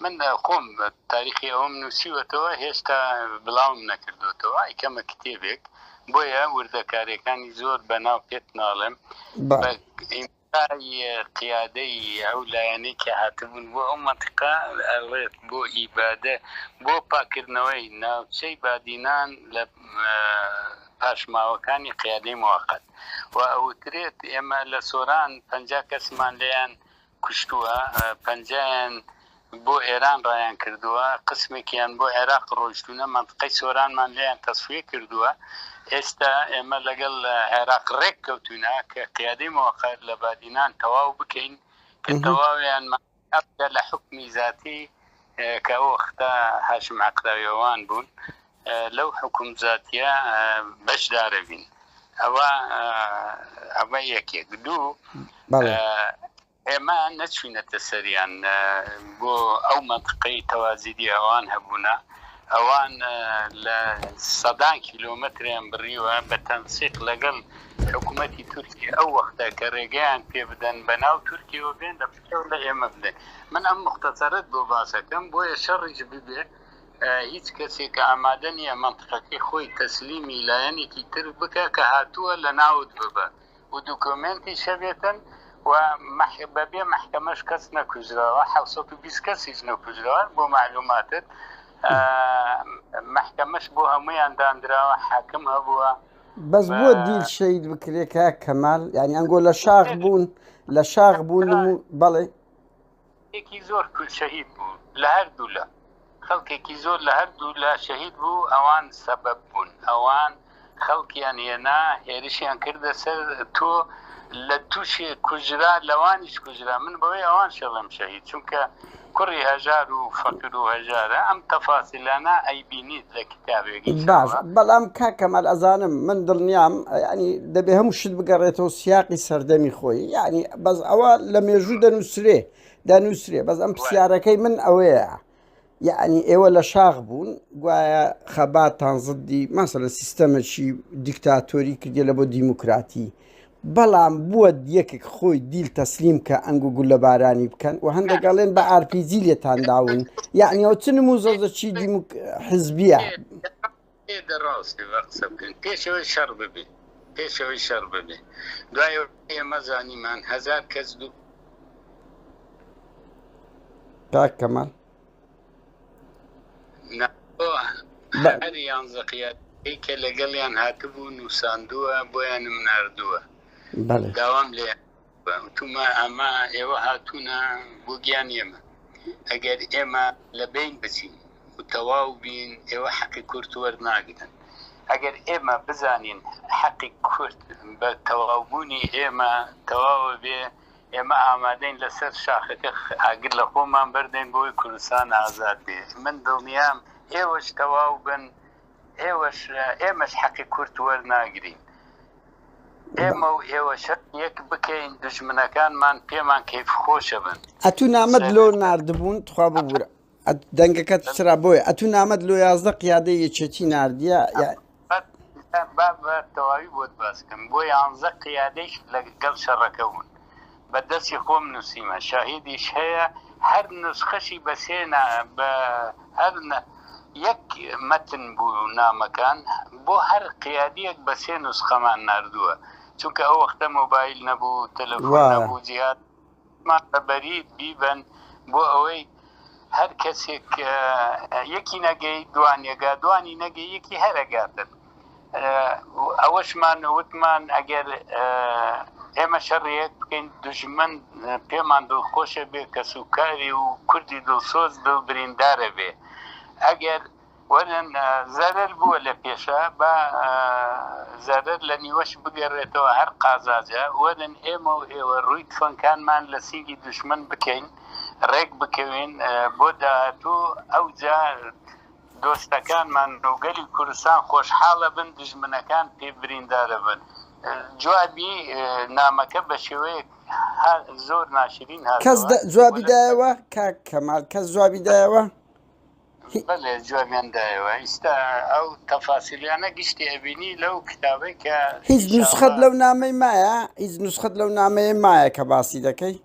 من خۆم تاریخی ئەوم نووسیوەتەوە هێشتا بڵاوم نەکردوتەوە ئەیکەمە کتێبێک بۆیە وردەکاریەکانی زۆر بەناو پێت ناڵێم بە قیادەی ئەو لایەنەی کە هاتبوون بۆ ئەو مەنتیقە ئەڵێت بۆ ئیبادە بۆ پاکردنەوەی ناوچەی بادینان لە پاشماوەکانی قیادەی موەقەت و ئەوترێت ئێمە لە سۆران 50 کەسمان لێیان کوشتووە پەنجایان. بۆ ئێران ڕایان کردووە، قسمێکیان بۆ عێراق ڕۆیشتوونە، مەنتقەی سۆرانمان لێیان تەسفیە کردووە، ئێستا ئێمە لەگەڵ عێراق ڕێک کەوتوینە کە قیادەی موەقەت لە بادینان تەواو بکەین کە تەواویان ئەوجا لە حوکمی زاتی کە ئەو وەختە هاشم عەقراوی ئەوان بوون لەو حوکم زاتیە بەشدارە بین. ئەوە ئەمە یەکێک. دوو ئێمە نەچوینەتە سەریان بۆ ئەو مەنتقەی تەوازیدی ئەوان هەبوونە ئەوان لە سەدان کیلۆمەتریان بڕیوە بە تەنسیق لەگەڵ حکوومەتی تورکی ئەو وەختە کە ڕێگەیان پێ بدەن بە ناو تورکیەوە بێن لە پشتەوە لە ئێمە بدەن من ئەم مختەسەرت بۆ باسەکەم بۆیە شەڕیش ببێ هیچ کەسێک ئامادە نییە مەنتقەکەی خۆی تەسلیمی لایەنێکی تر بکە کە هاتووە لە ناوت ببە و دوکۆمێنتیش هەبێتن و بە بێ مەحکەمەش کەس نەکوژراوە 720 کەسیش نەکوژراوە بۆ معلوماتت مەحکەمەش بۆ هەمویان دانراوە حاکم هەبووە. بەس بۆ دیل شەید بکرێ کاک کەمال یعنی ئەنگۆ لە شاخ بوون لە شاخ بوون و بەڵێ یەکی زۆر کورد شەهید بوو لە هەردوو لە خەڵکێکی زۆر لە هەردوو لا شەهید بوو ئەوان سەبەب بوون ئەوان خەڵکیان هێنا هێرشیان کردە سەر تۆ لە تووشێ کوژرا لەوانیش کوژرا من بەوەی ئەوان شەڵم شەهید چونکە کوڕی هەژار و فەقیر و هەژارە ئەم تەفاسیلانە ئەیبینیت لە کتابێک باش بەڵام کاک کەمال ئەزانم من دڵنیام ینی دەبێ هەموو شت بگەڕێتەوە سیاقی سەردەمی خۆی یعنی بەس ئەوە لە مێژوو دەنووسرێ دەنووسرێ بەس ئەم پرسیارەکەی من ئەوەیە یعنی ئێوە لە شاخ بوون گوایە خەباتان زدی ماسە لە سیستەمەکی دیکتاتۆری کردی لە بۆ دیموکراتی بەڵام بووە یەکێک خۆی دیل تەسلیم کە ئەنگو گولە بارانی بکەن و هەندێک ئەڵێن بە ئارپیجی لێتان داون یعنی ئەو چ نموزەزەکی دیموک حزبیە ڕاستی بە قسە بکەن پێشەوەی شەڕ ببێ پێشەوەی شەڕ ببێ دوای ئێمە زانیمان هەزار کەس دوو کاک کەمال هەر یانزە قیادەی کە لەگەڵیان هاتبوو نووساندووە بۆیانم ناردووە داوام لێ وتومە ئەمە ئێوە هاتوونە بۆ گیان ئێمە ئەگەر ئێمە لە بین بچین و تەواو بین ئێوە حەقی کورد وەرناگرن ئەگەر ئێمە بزانین حەقی کورد بە تەواوبوونی ئێمە تەواوە بێ ئێمە ئامادەین لەسەر شاخەکە ئاگر لە خۆمان بەردەین بۆی کوردستان ئازاد بێ من دڵنیام ئێوەش تەواو بن ئێوەش ئێمەش حەقی کورد وەرناگرین ئێمە و ئێوە شەر یەک بکەین دژمنەکانمان پێمان کەیف خۆشە بن. ئەتوو نامەت لۆ ناردبوون تخوا ببورە دەنگەکەت سرا بۆیە ئەتوو نامەت لۆ 11 قیادەی یەکێتی ناردیە یا با بە تەواوی بۆت باس کەم بۆ یانزە قیادەیش لەگەڵ شەڕەکە بوون بە دەستی خۆم نووسیمە شاهیدیش هەیە هەر نوسخەشی بە سێ نا بە هەر یەک مەتن بوو نامەکان بۆ هەر قیادیەک بە سێ نوسخەمان ناردووە چونکە ئەو وەختە مۆبایل نەبوو تەلەفۆن نەبوو جیهاد مان بە بەرید بیبەن بۆ ئەوەی هەر کەسێک یەکی نەگەی دوانێگا دوانی نەگەی یەکی هەرەگاتن ئەوەشمان وتمان ئەگەر ئێمە شەڕیەک بکەین دژمن پێمان دڵخۆشە بێ کەس و کاری و کوردی دڵسۆز دڵ بریندارە بێ ئەگەر وەرن زەرەر بووە لە پێشا با زەرەر لە نیوەش بگەڕێتەوە هەر قازاجە وەرن ئێمە و ئێوە ڕووی تفەنگکانمان لە سینگی دوشمن بکەین ڕێک بکەوین بۆ داهاتوو ئەوجا دۆستەکانمان و گەلی کوردستان خۆشحاڵە بن دژمنەکان پێ بریندارە بن جوابی نامەکە بە شێوەیەک زۆر ناشرین کەس جوابی دایەوە کاک کەمال کەس جوابی دایەوە بەلێ جوابیان دایەوە ئیستا ئەو تەفاسیلیانە گشتی ئەبینی لەو کتابەی کە هیچ نوسخەت لەو نامەی مایە هیچ نوسخەت لەو نامەیە مایە کە باسی دەکەی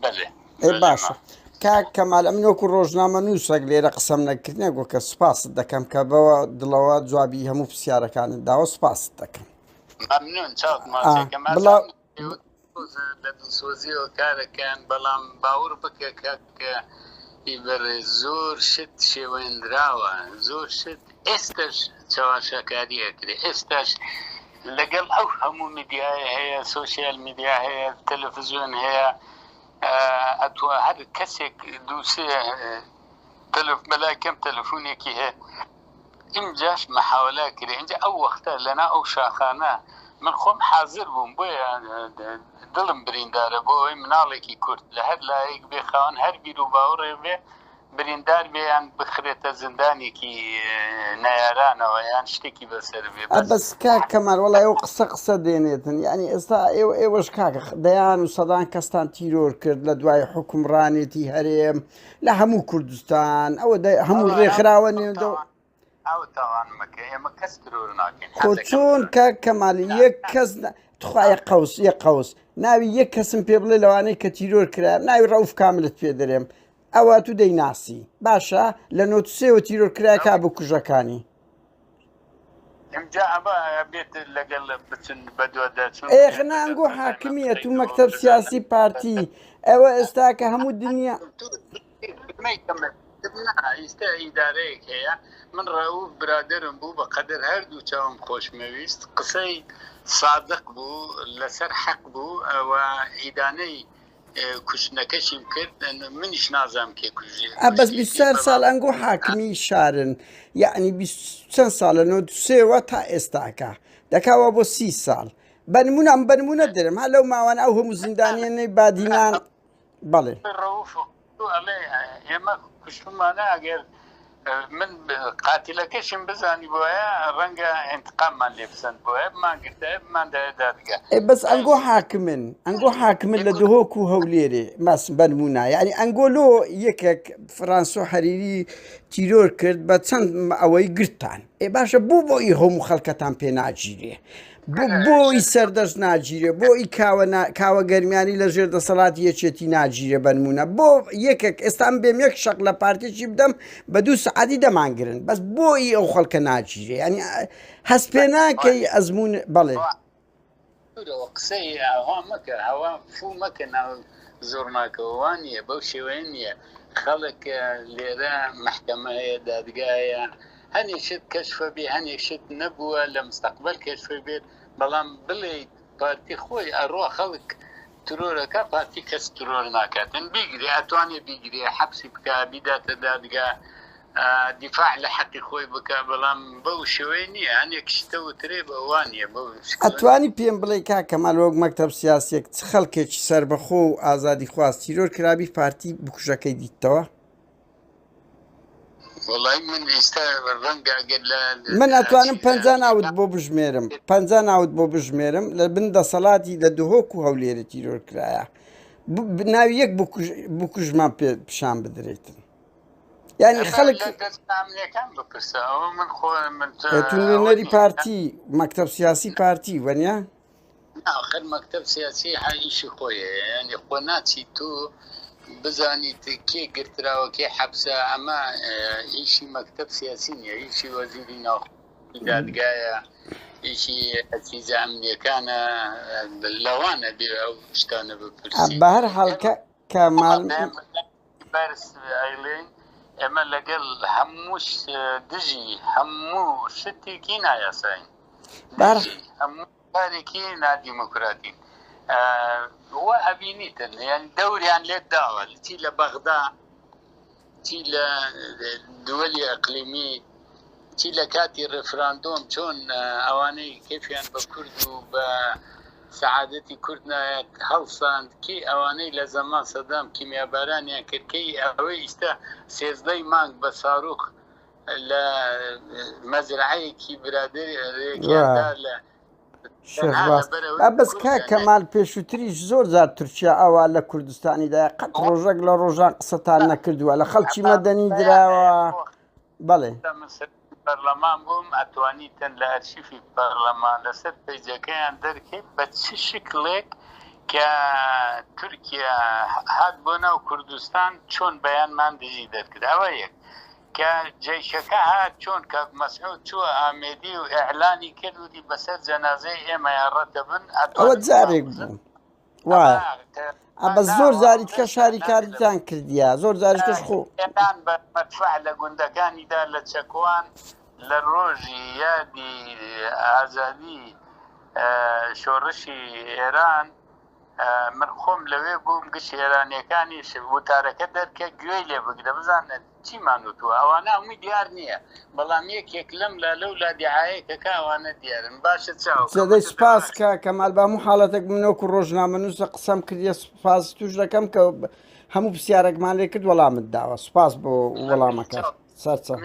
بەلێ ئێ باشە کاک کەمال ئەمن وەکو ڕۆژنامە نووسێک لێرە قسەم نەکرد نەگوو کە سوپاست دەکەم کە بەوە دڵەوە جوابی هەموو پرسیارەکانت داوە سوپاست دەکەم مەمنون چاوت ماچەکەم بڵاو لە دڵسۆزیەوە کارەکەن بەڵام باوڕ بکە کاک ی بەڕێز زۆر شت شێوێنراوە زۆر شت ئێستەش چەواشەکاری ئەکرێ ئێستاش لەگەڵ ئەو هەموو میدیایە هەیە سۆشیال میدیا هەیە تەلەفزیۆن هەیە. ئەتوە هەر کەسێک دووسێ تەلف بەلای کەم تەلەفونێکی هەیە ئینجاش مەحاوەلە کرێ ئینجا ئەو وەختە لەنا ئەو شاخانە من خۆم حازر بووم بۆیە دڵم بریندارە بۆ ئەوەی مناڵێکی کورد لە هەر لایەک بێ خاوەن هەر بیر و باوەڕێ بێ بریندار بێ یان بخرێتە زیندانێکی نەیارانەوە یان شتێکی بەسەر بێ بەس بەس کاک کەمال وەڵای ئەو قسە قسە دێنێتن یعنی ئێستا ئێوە ئێوەش کاکە دەیان و سەدان کەستان تیرۆر کرد لە دوای حوکمڕانێتی هەرێم لە هەموو کوردستان ئەوە هەموو ڕێکخراوە نێودەوە ئەو تاوان مەکە ئێمە کەس ترۆر ناکەین خۆ چۆن کاک کەمال یەک کەس تخوا یەک قەوس یەک قەوس ناوی یەک کەسم پێ بڵێ لەوانەی کە تیرۆر کرا ناوی ڕەوف کاملت پێ دەرێم ئەوە تو دەیناسی باشە لە نۆتسێوە تیرۆر کرا کا بکوژەکانی ئینجا ئەمە بێت لەگەڵ بچن بەدواداچوون ئێخ نا ئەنگۆ حاکمیەت و مەکتەب سیاسی پارتی ئەوە ئێستا کە هەموو دنیا ئیستا ئیدارەیەک هەیە من ڕەوف برادرم بوو بە قەدەر هەردوو چاوم خۆشمەویست قسەی سادق بوو لەسەر حەق بوو ئەوە ئیدانەی کوشتنەکەشیم کرد منیش نازانم کێ کوژی ئە بەس 24 ساڵ ئەنگۆ حاکمی شارن یعنی چەند ساڵە نۆ سێوە تا ئێستاکە دەکاوە بۆ سی ساڵ بەنمونە ئەم بەنمونە درم هە لەو ماوان ئەو هەموو زیندانیانەی بادینان بەڵێ ڕەوف ئەڵێ ئێمە کوشتمانە ئەگەر من قاتیلەکەشیم بزانی بۆیە ڕەنگە ئینتقاممان لێ بسەند بۆیە بمانگرتایە بماندایە دادگا. ئێ بەس ئەنگۆ حاکمن ئەنگۆ حاکمن لە دهۆک و هەولێرێ ماس بەنمونە یعنی ئەنگۆ لۆ یەکێک فرانسۆ حەریری تیرۆر کرد بە چەند ئەوەی گرتان ئێ باشە بۆ بۆ ئی هەموو خەڵکەتان پێ ناگیرێ بۆ ئی سەردەشت ناگیرێ بۆ ئی کاوە کاوە گەرمیانی لە ژێر دەسەڵاتی یەکێتی ناگیرێ بەنمونە بۆ یەکێک ئێستا من بێم یەک شەق لە پارتێکی بدەم بە دوو سەعاتی دەمانگرن بەس بۆ ئی ئەو خەڵکە ناگیرێ ینی هەست پێ ناکەی ئەزمون بەڵێ دوورەوە قسەی ئاوا مەکە هەوا فوو مەکە ناو زۆرناکەوە وا نییە بەو شێوەیە نییە خەڵک لێرە مەحکەمە هەیە دادگا هەیە هەنێ شت کەشفە بێ هەنێ شت نەبووە لە مستەقبەل کەشفە بێت بەڵام بڵێیت پارتی خۆی ئەڕوا خەڵک ترۆرەکە پارتی کەس ترۆر ناکاتن بیگرێ ئەتوانێ بیگرێ حەبسی بکە بیداتە دادگا دیفاع لە حەقی خۆی بکە بەڵام بەو شێوەیە نییە هەنێک شتە وترێ بە وا نییە بەو شکڵە ئەتوانی پێم بڵێی کاک کەمال وەک مەکتەب سیاسیەک چ خەڵکێکی سەربەخۆ و ئازادیخواز تیرۆر کرابی پارتی بکوژەکەی دیتەوە؟ وەڵای من ئیستا ڕەنگە ئەگەر لە من ئەتوانم پەنجا ناوت بۆ بژمێرم پەنجا ناوت بۆ بژمێرم لە بن دەسەڵاتی لە دهۆک و هەولێرە تیرۆر کرایە ناوی یەک بکوژمان پێ پیشان بدرێتن یعنی خەڵک تو نوێنەری پارتی مەکتەب سیاسی پارتی وەنیە ئاخر مەکتەب سیاسی هەر ئیشی خۆی هەیە یانی خۆ ناچی تو بزانیت کێ گرتراوە کێ حەبسە ئەمە ئیشی مەکتەب سیاسی نییە ئیشی وەزیری ناوخۆ دادگایە ئیشی ئەجهیزە ئەمنیەکانە لەوانە بێ ئەو شتانە بپرسی بە هەر حاڵ کە کەمال بەرز ئەیڵێین ئێمە لەگەڵ هەموو دژی هەموو شتێکی نایاسایین دژی هەموو کارێکی نادیموکراتین و ئەبینیتن یان دەوریان لێت داوە چی لە بەغدا چی لە دووەلی ئەقلیمی چی لە کاتی ڕێفراندۆم چۆن ئەوانەی کەفیان بە کورد و بە سەعادەتی کورد نایەت هەڵساند کێ ئەوانەی لە زەمان سەدام کیمیابارانیان کرد کەی ئەوەی ئیستا سێزدەی مانگ بە ساروخ لە مەزرعەیەکی برادەرێکیاندا لە بەس کاک کەمال پێشووتریش زۆر جار تورکیا ئاوا لە کوردستانیدا قەت ڕۆژەک لە ڕۆژان قسەتان نەکردووە لە خەڵکی مەدەنی دراوە بەڵێ. من سەرۆکی پەرلەمان بووم ئەتوانیتن لە ئەرشیفی پەرلەمان لەسەر پەیجەکەیان دەرکەی بە چ شکڵێک کە تورکیا هات بۆ ناو کوردستان چۆن بەیانمان دژی دەرکرد ئەوە یەک کە جەیشەکە هات چۆن کاک مەسعود چووە ئامێدی و ئیعلانی کرد وتی بەسەر جەنازەی ئێمەیا ڕەتەبن ئەوە جارێک بوو وایە بەس زۆر جاری تکە شاری کاریتان کردیا زۆر جاری تکەش خۆ ئێران بە مەدفع لە گوندەکانیدا لە چەکوان لە ڕۆژی یادی ئازادی شۆڕشی ئێران. من خۆم لەوێ بووم گشت ئێرانیەکانیش وتارەکە دەرکە گوێی لێ بگرە بزانە چیمان وتووە ئەوانە هەمووی دیار نییە بەڵام یەکێک لەم لا لەو لا دیعاەیەکەکە ئەوانە دیارن باشە چاو زێدەی سپاس کە کەمال بە هەموو حاڵەتێک من وەکو ڕۆژنامەنووسە قسەم کردیە سپاس توش دەکەم کە هەموو پرسیارێکمان لێ کرد وەڵامت داوە سپاس بۆ وەڵامەکە سەرچە.